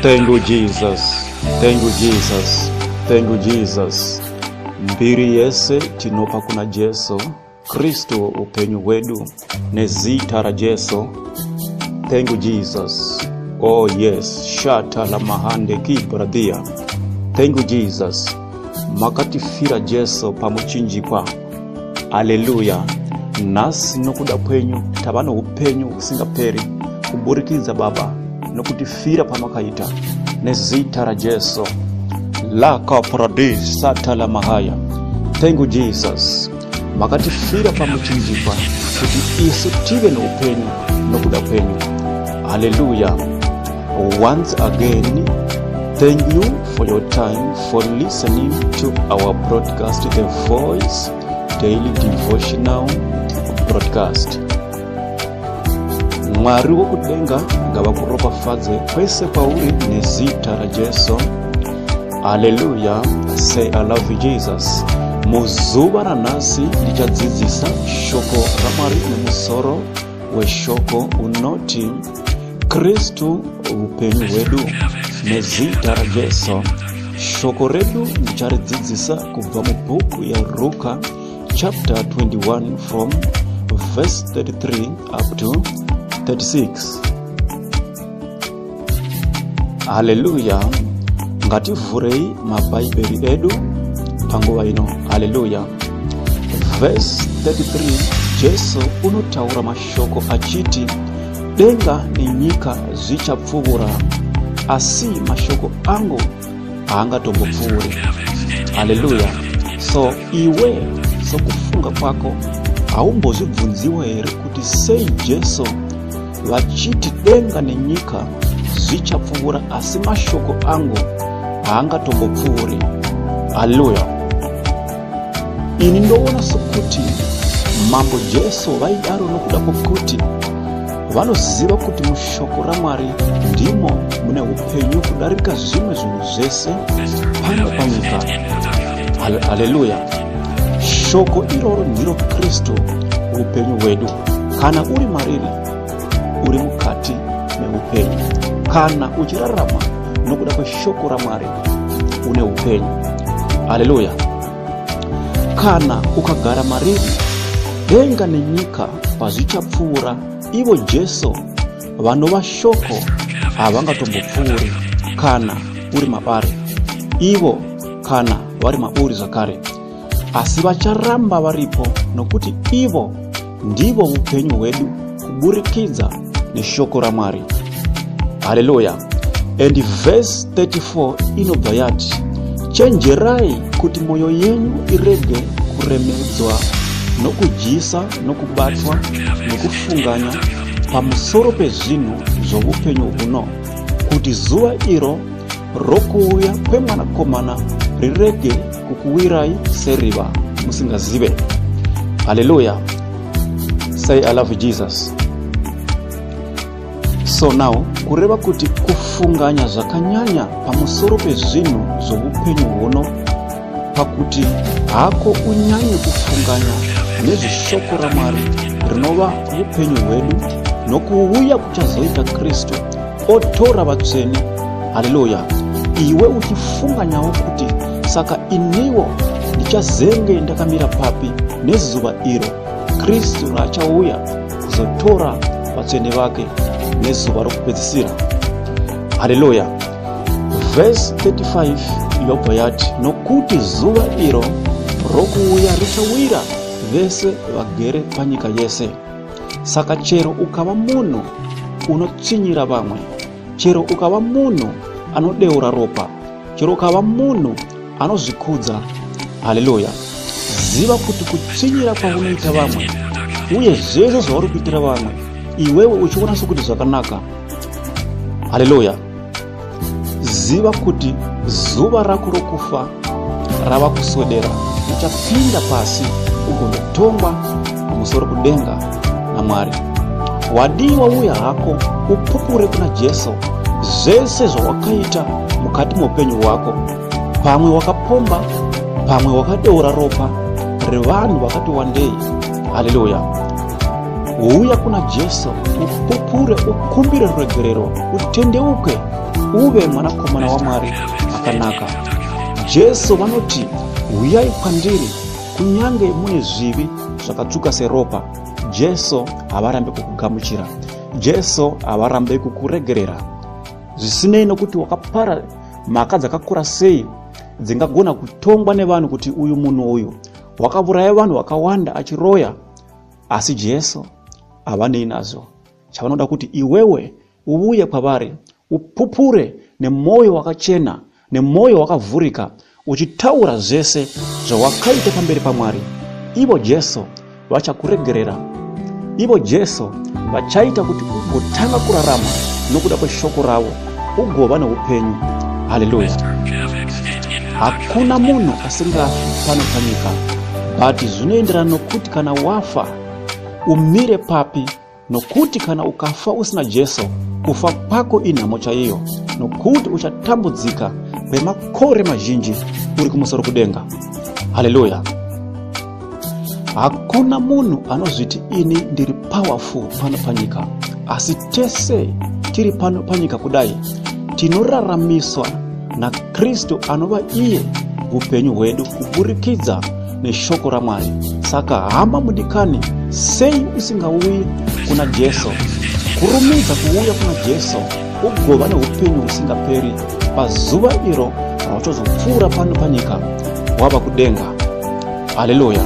Thank you Jesus. Thank you Jesus. Thank you Jesus. Mbiri yese tinopa kuna Jesu Kristu upenyu hwedu nezita raJesu. Thank you Jesus. Oh yes, shata la mahande kibradia. Thank you Jesus. Makatifira Jesu pamuchinjikwa. Aleluya. Nhasi nokuda kwenyu tava noupenyu husingaperi kuburikidza Baba nokutifira pamakaita nezita raJesu. La kapradi sata la mahaya. Thank you Jesus. Makatifira pamuchinjikwa kuti isu tive noupenyu nokuda kwenyu. Hallelujah. Once again, thank you for your time for listening to our broadcast, The Voice Daily Devotional Broadcast. Mwari wokudenga ngavakuropafadze kwese kwauri nezita raJesu. Haleluya, say I love you Jesus. Muzuva ranhasi ndichadzidzisa shoko raMwari nemusoro weshoko unoti Kristu upenyu hwedu nezita raJesu. Shoko redu ndicharidzidzisa kubva mubhuku yaRuka chapter 21 from verse 33 up to 36. Haleluya! Ngativhurei mabhaibheri edu panguva ino. Haleluya! Verse 33, Jesu unotaura mashoko achiti, denga nenyika zvichapfuura, asi mashoko angu haangatombopfuuri. Haleluya! So iwe sokufunga kwako haumbozvibvunziwo here kuti sei Jesu vachiti denga nenyika zvichapfuura asi mashoko angu haangatombopfuuri? Haleluya! Ini ndoona sokuti Mambo Jesu vaidaro nokuda kwokuti vanoziva kuti mushoko raMwari ndimo mune upenyu kudarika zvimwe zvinhu zvese pano panyika. Haleluya! Shoko iroro ndiro Kristu, upenyu hwedu. Kana uri mariri, uri mukati meupenyu. Kana uchirarama nokuda kweshoko raMwari, une upenyu. Haleluya! Kana ukagara mariri, denga nenyika pazvichapfuura, ivo Jesu vanova shoko havangatombopfuuri. Kana uri mavari, ivo kana vari mauri zvakare, asi vacharamba varipo, nokuti ivo ndivo upenyu hwedu kuburikidza neshoko raMwari. Haleluya! And verse 34 inobva yati, chenjerai kuti mwoyo yenyu irege kuremedzwa nokudyisa nokubatwa nokufunganya pamusoro pezvinhu zvovupenyu huno, kuti zuva iro rokuuya kwemwanakomana rirege kukuwirai seriva musingazive. Haleluya! Say I love Jesus. So now, kureva kuti kufunganya zvakanyanya pamusoro pezvinhu zvovupenyu huno, pakuti hako unyanye kufunganya nezveshoko raMwari rinova upenyu hwedu nokuuya kuchazoita Kristu otora vatsvene. Haleluya! Iwe uchifunganyawo kuti saka iniwo ndichazenge ndakamira papi nezuva iro Kristu raachauya kuzotora vatsvene vake nezuva rokupedzisira. Haleluya! Vhesi 35 yobva yati, nokuti zuva iro rokuuya richawira vese vagere panyika yese. Saka chero ukava munhu unotsvinyira vamwe, chero ukava munhu anodeura ropa, chero ukava munhu anozvikudza, haleluya, ziva kuti kutsvinyira kwaunoita vamwe uye zvese zvauri kuitira vamwe iwewe uchiona sokuti zvakanaka, haleluya, ziva kuti zuva rako rokufa rava kuswedera. Uchapinda pasi ugonotongwa pamusoro kudenga naMwari. Wadii wauya hako upupure kuna Jesu zvese zvawakaita mukati meupenyu hwako. Pamwe wakapomba, pamwe wakadeura ropa revanhu vakati wandei. Haleluya! Uya kuna Jesu, upupure, ukumbire ruregerero, utendeuke, uve mwanakomana waMwari akanaka. Jesu vanoti, Uyai kwandiri kunyange mune zvivi zvakatsvuka seropa. Jesu havarambe kukugamuchira. Jesu havarambe kukuregerera. Zvisinei nokuti wakapara mhaka dzakakura sei dzingagona kutongwa nevanhu kuti uyu munhu uyu wakavuraya vanhu vakawanda achiroya, asi Jesu havanei nazvo. Chavanoda kuti iwewe uvuye kwavari, upupure nemwoyo wakachena, nemwoyo wakavhurika, uchitaura zvese zvawakaita pamberi paMwari. Ivo Jesu vachakuregerera. Ivo Jesu vachaita kuti ugotanga kurarama nokuda kweshoko ravo, ugova neupenyu. Haleluya! Hakuna munhu asingafi pano panyika, but zvinoenderana nokuti kana wafa umire papi. Nokuti kana ukafa usina Jesu, kufa kwako inhamo chaiyo, nokuti uchatambudzika kwemakore mazhinji uri kumusoro kudenga. Haleluya! Hakuna munhu anozviti ini ndiri powerful pano panyika, asi tese tiri pano panyika kudai tinoraramiswa naKristu anova iye upenyu hwedu kuburikidza neshoko raMwari. Saka hama mudikani, sei usingauyi kuna Jesu? Kurumidza kuuya kuna Jesu ugova neupenyu husingaperi pazuva iro rauchazopfuura pano panyika wava kudenga. Haleluya!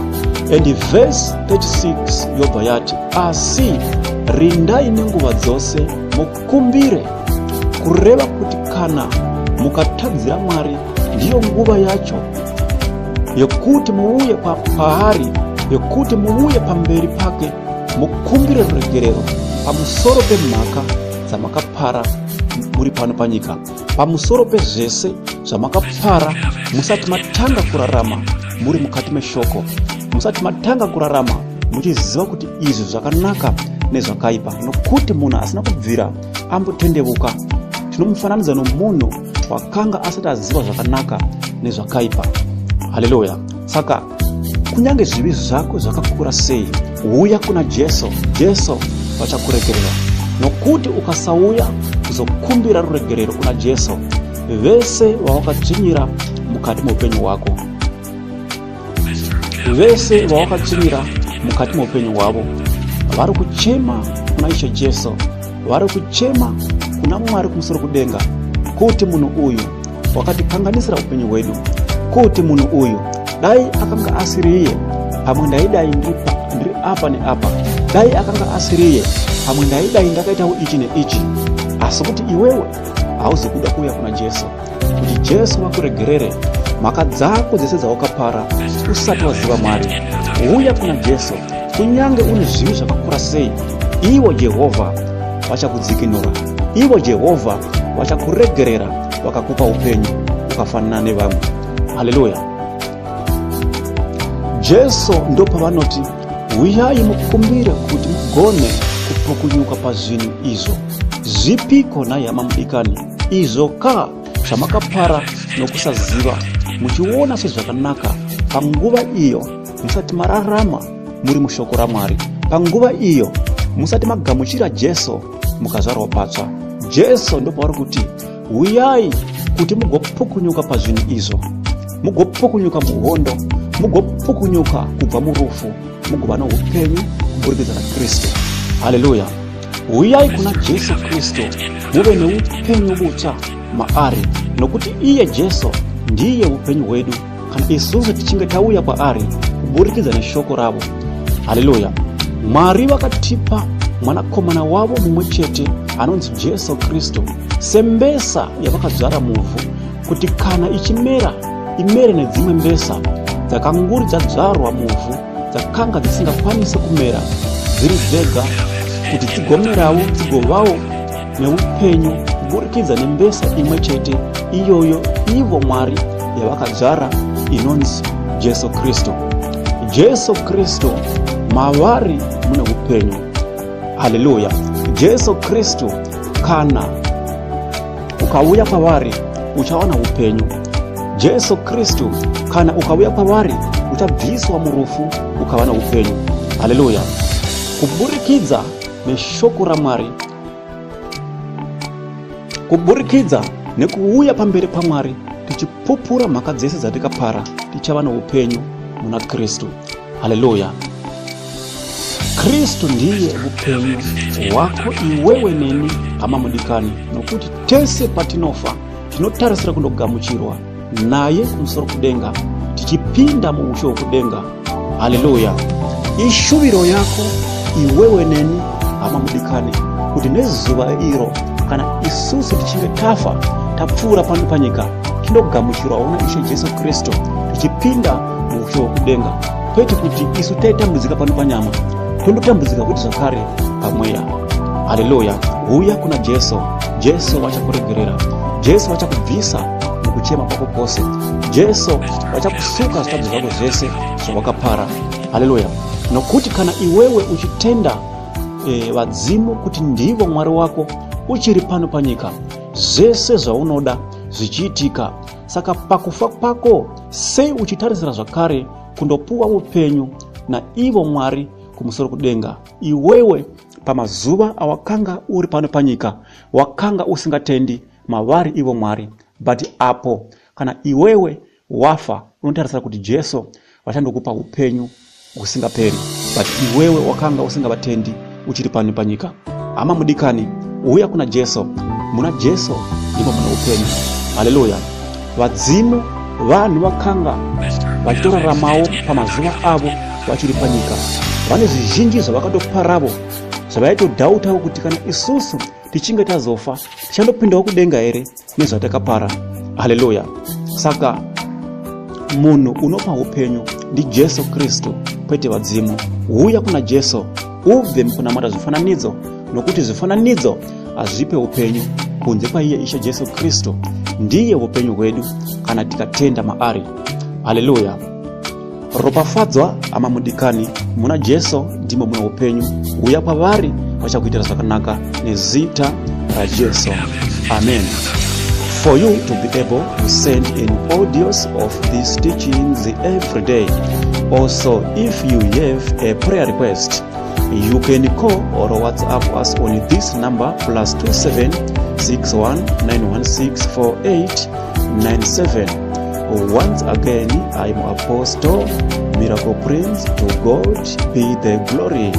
And verse 36 yobva yati, asi rindai nenguva dzose mukumbire, kureva kuti kana mukatadzira Mwari ndiyo nguva yacho yekuti muuye paari, yekuti muuye pamberi pake mukumbire ruregerero pamusoro pemhaka dzamakapara muri pano panyika, pamusoro pezvese zvamakapara musati matanga kurarama muri mukati meshoko, musati matanga kurarama muchiziva kuti izvi zvakanaka nezvakaipa. Nokuti munhu asina kubvira ambotendevuka tinomufananidza nomunhu wakanga asati aziva zvakanaka nezvakaipa. Haleluya! Saka kunyange zvivi zvako zvakakura sei, uya kuna Jesu. Jesu vachakuregerera, nokuti ukasauya kuzokumbira ruregerero kuna Jesu, vese vawakatsvinyira mukati meupenyu hwako, vese vawakatsvinyira mukati meupenyu hwavo vari kuchema kuna Ishe Jesu, vari kuchema kuna Mwari kumusoro kudenga kuti munhu uyu wakatikanganisira upenyu hwedu, kuti munhu uyu dai akanga asiriye pamwe ndaidai ndiri apa neapa, dai akanga asiriye pamwe ndaidai ndakaitawo ichi neichi. Asi kuti iwewe hauzi kuda kuuya kuna Jesu kuti Jesu vakuregerere mhaka dzako dzese dzawakapara usati waziva Mwari. Uya kuna Jesu kunyange une zvivi zvakakura sei, ivo Jehovha vachakudzikinura, ivo Jehovha vachakuregerera vakakupa upenyu ukafanana nevamwe. Haleluya! Jesu ndopavanoti huyai mukumbire kuti mugone kupukunyuka pazvinhu izvo. Zvipiko nhai hama mudikani, izvo ka zvamakapara nokusaziva, muchiona sezvakanaka panguva iyo musati mararama muri mushoko raMwari, panguva iyo musati magamuchira Jesu mukazvarwa patsva. Jesu ndopavari kuti huyai kuti mugopukunyuka pazvinhu izvo, mugopukunyuka muhondo, mugopukunyuka kubva murufu, mugova noupenyu kuburikidza naKristu. Haleluya! Huyai kuna Jesu Kristu muve neupenyu butsva maari, nokuti iye Jesu ndiye upenyu hwedu kana isusu tichinge tauya kwaari kuburikidza neshoko ravo. Haleluya! Mwari vakatipa mwanakomana wavo mumwe chete anonzi Jesu Kristu sembesa yavakadzvara muvhu, kuti kana ichimera imere nedzimwe mbesa dzakanguri dzadzvarwa muvhu dzakanga dzisingakwanisi kumera dziri dzega, kuti dzigomerawo dzigovawo neupenyu kuburikidza nembesa imwe chete iyoyo ivo Mwari yavakadzvara inonzi Jesu Kristu. Jesu Kristu, mavari mune upenyu. Haleluya! Jesu Kristu, kana ukauya kwavari uchawana upenyu. Jesu Kristu, kana ukauya kwavari uchabviswa murufu ukava neupenyu. Haleluya! Kuburikidza neshoko raMwari, kuburikidza nekuuya pamberi paMwari tichipupura mhaka dzese dzatikapara, tichava noupenyu muna Kristu. Haleluya! Kristu ndiye upenyu hwako iwewe neni, hama mudikani, nokuti tese patinofa tinotarisira kundogamuchirwa naye kumusoro kudenga, tichipinda muushe hwekudenga. Haleluya! Ishuviro yako iwewe neni, hama mudikani, kuti nezuva iro kana isusu tichinge tafa tapfuura pano panyika, tinogamuchirwawo naIshe Jesu Kristu tichipinda muushe hwekudenga, kwete kuti isu taitambudzika pano panyama tondotambudzika kuti zvakare pamweya. Haleluya! Huya kuna Jesu, Jesu vachakuregerera, Jesu vachakubvisa mukuchema kwako kwose, Jesu vachakusuka zvitadzo zvako zvese zvawakapara. Haleluya! Nokuti kana iwewe uchitenda vadzimu kuti ndivo Mwari wako uchiri pano panyika, zvese zvaunoda zvichiitika. Saka pakufa kwako sei uchitarisira zvakare kundopuwa upenyu naivo Mwari kumusoro kudenga? Iwewe pamazuva awakanga uri pano panyika wakanga usingatendi mavari ivo Mwari, but apo kana iwewe wafa unotarisira kuti Jesu vachandokupa upenyu husingaperi, but iwewe wakanga usingavatendi uchiri pano panyika. Hama mudikani, uya kuna Jesu. Muna Jesu ndimo mune upenyu. Haleluya! Vadzimu vanhu vakanga vachitoraramawo pamazuva avo vachiri panyika, vane zvizhinji zvavakatoparavo zvavaitodhautawo kuti kana isusu tichinge tazofa tichandopindawo kudenga here nezvatakapara. Haleluya! Saka munhu unopa upenyu ndiJesu Kristu, kwete vadzimu. Huya kuna Jesu, ubve mukunamata zvifananidzo, nokuti zvifananidzo hazvipe upenyu kunze kwaiye Ishe Jesu Kristu. Ndiye upenyu hwedu kana tikatenda maari. Haleluya! Ropafadzwa hama mudikani, muna Jesu ndimo mune upenyu. Uya kwavari, vachakuitira zvakanaka nezita raJesu. Amen. For you to be able to send in audios of these teachings every day. Also, if you have a prayer request, you can call or WhatsApp us on this number +27 61 916 4897. Once again, I'm Apostle Miracle Prince. To God be the glory.